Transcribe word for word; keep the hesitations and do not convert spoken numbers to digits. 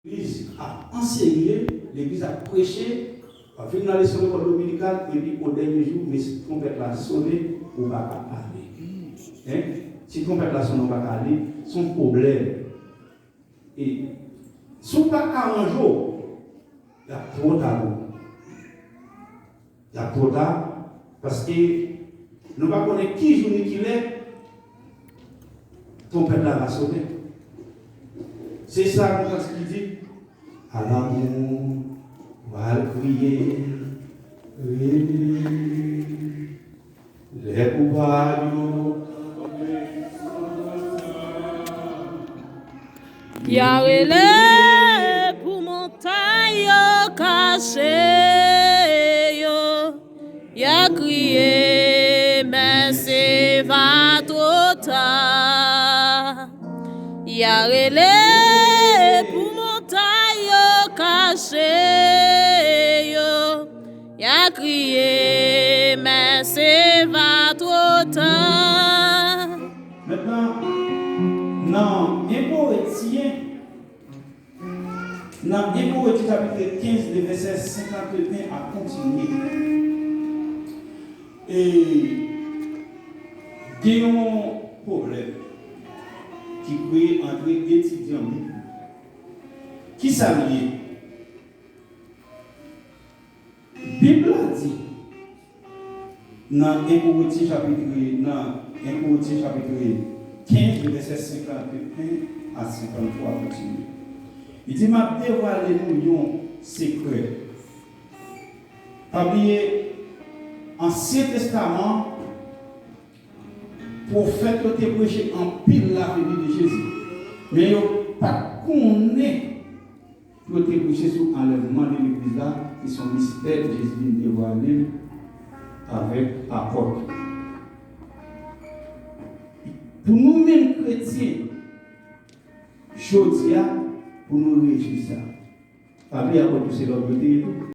Legliz ap anseye, legliz ap preche, w ap vin nan leson lekòl dominikal, epi o dènye jou, men si twonpèt la sone, ou pa ka ale. Hein? Si twonpèt la sone, ou pa ka ale, se yon pwoblèm. E si w pa aranje w, y ap twò ta pou ou. Y ap twò ta, paske nou pa konnen ki jou ni ki lè twonpèt la va sone. Se sa yon kant ki di, "A lanmou, w al kriye, rele lè koupab yo." Y a rele pou montay yo kache yo. Y a kriye, men se va twò ta. Y a rele pou montay yo kache yo. Y a kriye, men se va twò ta. Mentnan, nan en Korentyen, nan en Korentyen chapit kenz, le vèsè senkanteyen a kontinye. E gen yon pwoblèm ki kreye antre etidyan Bib yo. Kisa l ye? Bib la di, nan en Korentyen chapit, nan en Korentyen chapit kenz, vèsè senkanteyen a senkanntwa kontinye. Li di, "M ap devwale nou yon sekrè." Pa bliye, Ansyen Testaman, pwofèt yo te preche anpil laveni de Jezi. Men yo pa t konnen pou yo te preche sou anlèvman de legliz la, ki se yon mistè Jezi vin devwale l avèk apòt yo. Pou nou menm kretyen, jodi a, pou nou rejwi sa. Pa bliye apòt yo se lòm yo te ye tou.